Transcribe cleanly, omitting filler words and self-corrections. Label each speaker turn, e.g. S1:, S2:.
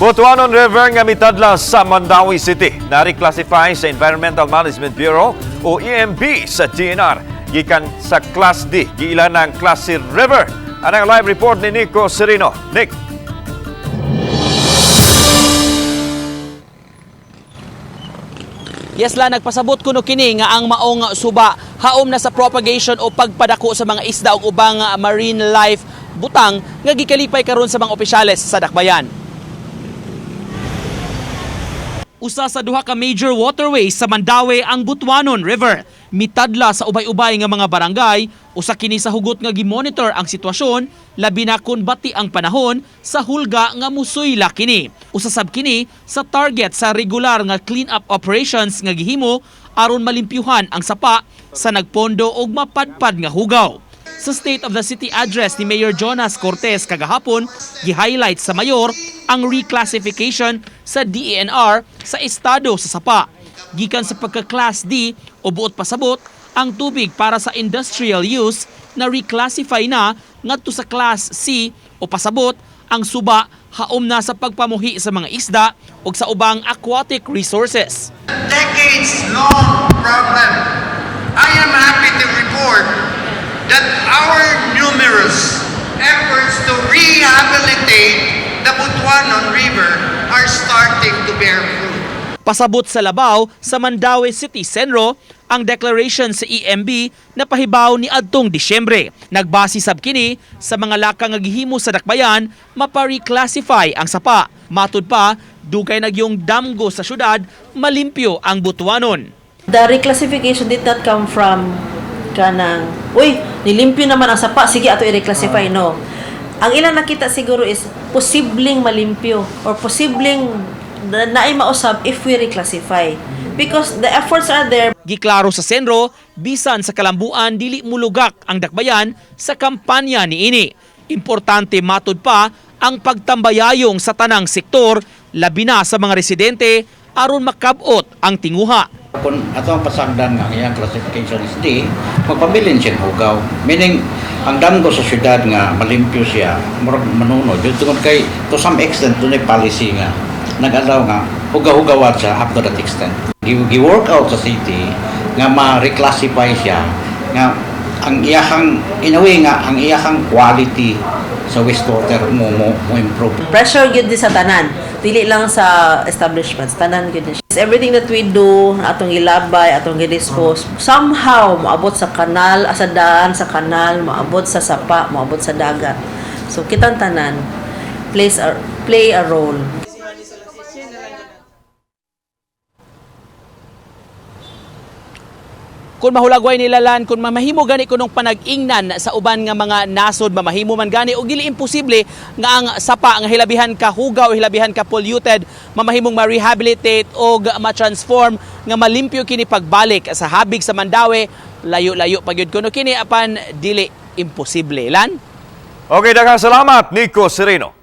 S1: Butuanon River nga mitadla sa Mandaue City na-reclassify sa Environmental Management Bureau o EMB sa DENR gikan sa Class D, giila ng Class C River. Anang live report ni Nico Serino. Nick.
S2: Yes la, nagpasabot kuno kini nga ang maong suba haom na sa propagation o pagpadako sa mga isda ug ubang marine life, butang nga gikalipay karon sa mga opisyales sa dakbayan. Usa sa duha ka major waterways sa Mandaue ang Butuanon River. Mitadla sa ubay-ubay nga mga barangay, usa kini sa hugot nga gimonitor ang sitwasyon, labi na kun bati ang panahon sa hulga nga musuyla kini. Usa sab kini sa target sa regular nga clean-up operations nga gihimo aron malimpyuhan ang sapa sa nagpondo og mapadpad nga hugaw. Sa State of the City Address ni Mayor Jonas Cortez kagahapon, gi-highlight sa mayor ang reclassification sa DENR sa estado sa sapa. Gikan sa pagka-Class D o buot pasabot, ang tubig para sa industrial use na reclassify na ngadto sa Class C o pasabot, ang suba haom na sa pagpamuhi sa mga isda ug sa ubang aquatic resources.
S3: Decades-long problem. I am happy to report that our numerous efforts to rehabilitate the Butuanon River are starting to bear fruit.
S2: Pasabot sa labaw sa Mandaue City Senro ang declaration sa EMB na pahibaw ni adtong Disyembre. Nagbase sab kini sa mga lakang nga gihimo sa dakbayan mapa-reclassify ang sapa. Matud pa, dugay nagyong damgo sa syudad, malimpyo ang Butuanon.
S4: The reclassification did not come from kanang, "Uy, nilimpyo naman ang sapa, sige, ato i-reclassify." No. Ang ilang nakita siguro is posibleng malimpyo or posibleng naay mausab if we reclassify. Because the efforts are there.
S2: Giklaro sa Senro, bisan sa kalambuan dili mulugak ang dakbayan sa kampanya niini. Importante matud pa ang pagtambayayong sa tanang sektor, labi na sa mga residente aron makabot ang tinguha.
S5: Kung ato ang pasagdan nga ang iyang classification is D, magpabilin siya hugaw. Meaning, ang damgo sa syudad nga malimpyo siya, murag manuno. Jud tungod kay to some extent dunay policy nga nag-allow nga hugaw-hugawan siya up to that extent. Gi-work out sa city nga ma-reclassify siya nga ang iyahang in a way nga ang iyahang quality sa wastewater mo improve.
S4: Pressure gyud di sa tanan. Dili lang sa establishments, tanan gyud ni siya. Everything that we do, atong ilabay, atong i-dispose, somehow moabot sa kanal, sa daan, sa kanal, moabot sa sapa, moabot sa dagat. So kitang tanan play a role.
S2: Kung mahulagway nila lan, kung mamahimo gani kunong panag-ingnan sa uban nga mga nasod, mamahimo man gani og dili imposible nga ang sapa nga hilabihan ka hugaw, hilabihan ka polluted, mamahimong ma-rehabilitate og ma-transform nga malimpyo kini pagbalik sa habig sa Mandaue. Layo-layo pa gyud kuno kini, apan dili imposible, lan.
S1: Okay, daghang salamat, Nico Serino.